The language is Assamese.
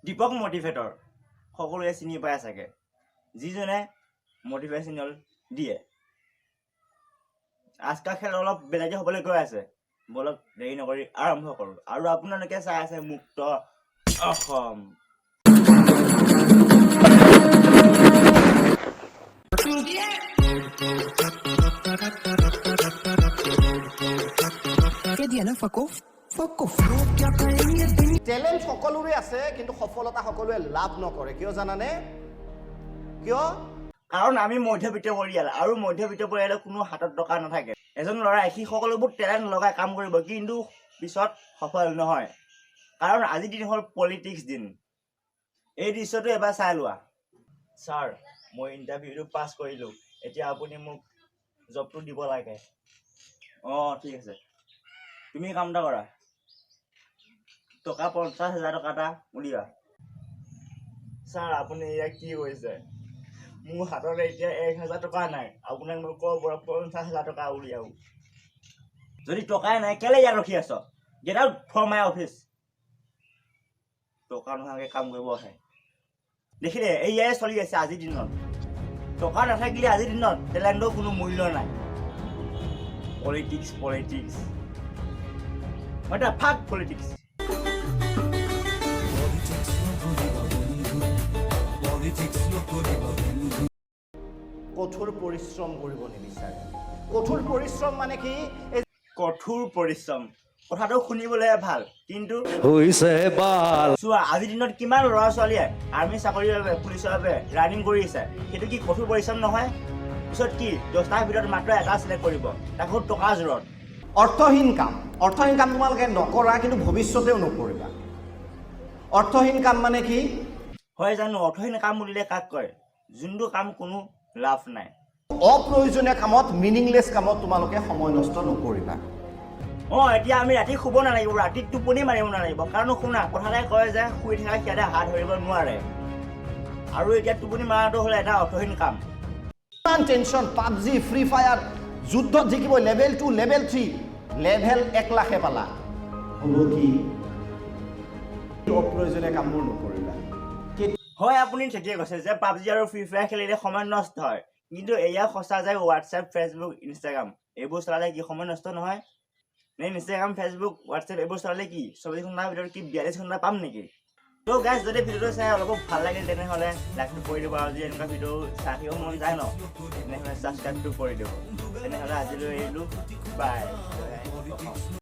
দীপক মটিভেটৰ সকলোৱে চিনি পায় চাগে, যিজনে মটিভেশ্যনেল দিয়ে। আজকা খেল অলপ বেলেগে হ'বলৈ গৈ আছে। ব'লক, দেৰি নকৰি আৰম্ভ কৰোঁ। আৰু আপোনালোকে চাই আছে মুক্ত অসম। दिया ना, fuck off, fuck off. Talent সকলোৰে আছে, কিন্তু সফলতা সকলোৱে লাভ নকৰে। কিয় জানানে কিয়? কাৰণ আমি মধ্যবিত্ত পৰিয়াল আৰু মধ্যবিত্ত পৰিয়ালৰ কোনো হাতত টকা নাথাকে। এজন ল'ৰাই সি সকলোবোৰ টেলেণ্ট লগাই কাম কৰিব, কিন্তু পিছত সফল নহয়, কাৰণ আজিৰ দিন হ'ল পলিটিক্স দিন। এই দৃশ্যটো এবাৰ চাই লোৱা। ছাৰ, মই ইণ্টাৰভিউটো পাছ কৰিলোঁ, এতিয়া আপুনি মোক জবটো দিব লাগে। অঁ, ঠিক আছে, তুমি কাম এটা কৰা, টকা 50,000 টকা এটা উলিওৱা। ছাৰ, আপুনি এয়া কি কৰিছে? মোৰ হাতত এতিয়া 1000 টকা নাই, আপোনাক মই ক'ৰ পৰা 50,000 টকা উলিয়াওঁ? যদি টকাই নাই, কেলে ইয়াত ৰখি আছ? Get out from my office. টকা নোহোৱাকৈ কাম কৰিব আহে। দেখিলে, এয়াই চলি আছে আজিৰ দিনত। টকা নাথাকিলে আজিৰ দিনত টেলেণ্টৰ কোনো মূল্য নাই। Politics, politics, what the fuck politics. Politics নকৰিবা বন্ধু, পলিটিক্স নকৰিবা বন্ধু। কঠোৰ পৰিশ্ৰম কৰিব নিবিচাৰে। কঠোৰ পৰিশ্ৰম মানে কি? এই কঠোৰ পৰিশ্ৰম কথাটো শুনিবলৈ ভাল, কিন্তু হৈছে বাল। চোৱা, আজিৰ দিনত কিমান ল'ৰা ছোৱালীয়ে আৰ্মি চাকৰিৰ বাবে, পুলিচৰ বাবে ৰানিং কৰি আছে। সেইটো কি কঠোৰ পৰিশ্ৰম নহয়? পিছত কি 10টাৰ ভিতৰত মাত্ৰ এটা চিলেক্ট কৰিব, তাকো টকা জোৰত। অৰ্থহীন কাম, অৰ্থহীন কাম তোমালোকে নকৰা, কিন্তু ভৱিষ্যতেও নকৰিবা। অৰ্থহীন কাম মানে কি? হয় জানো, অৰ্থহীন কাম বুলিলে কাক কয়? যোনটো কাম কোনো লাভ নাই। অপ্ৰয়োজনীয় কামত, মিনিংলেছ কামত তোমালোকে সময় নষ্ট নকৰিবা। অঁ, এতিয়া আমি ৰাতি শুব নালাগিব, ৰাতি টোপনি মাৰিব নালাগিব। কাৰণ শুনা, কথাতে কয় যে শুই থকা শিয়ালে হাঁহ ধৰিব নোৱাৰে। আৰু এতিয়া টোপনি মৰাটো হ'লে এটা অৰ্থহীন কাম। ইমান টেনশ্যন, পাবজি, ফ্ৰী ফায়াৰ, যুদ্ধত জিকিব, লেভেল 2, লেভেল 3, লেভেল 1 লাখে পালা, হ'ব কি? অপ্ৰয়োজনীয় কামবোৰ নকৰিবা। হয়, আপুনি ঠিকেই কৈছে যে পাবজি আৰু ফ্ৰী ফায়াৰ খেলিলে সময় নষ্ট হয়। কিন্তু এয়া সঁচা যে হোৱাটছএপ, ফেচবুক, ইনষ্টাগ্ৰাম এইবোৰ চলালে কি সময় নষ্ট নহয় নে? ইনষ্টাগ্ৰাম, ফেচবুক, হোৱাটছএপ এইবোৰ চলালে কি 24 ঘণ্টাৰ ভিতৰত কি 42 ঘণ্টা পাম নেকি? ত' গাইজ, যদি ভিডিঅ'টো চাই অলপ ভাল লাগিল, তেনেহ'লে লাইকটো কৰি দিব। আৰু যদি এনেকুৱা ভিডিঅ' চাই থাকিব মন যায় ন, তেনেহ'লে ছাবস্ক্ৰাইবটো কৰি দিব। তেনেহ'লে আজিলৈ এৰিলোঁ, বাই।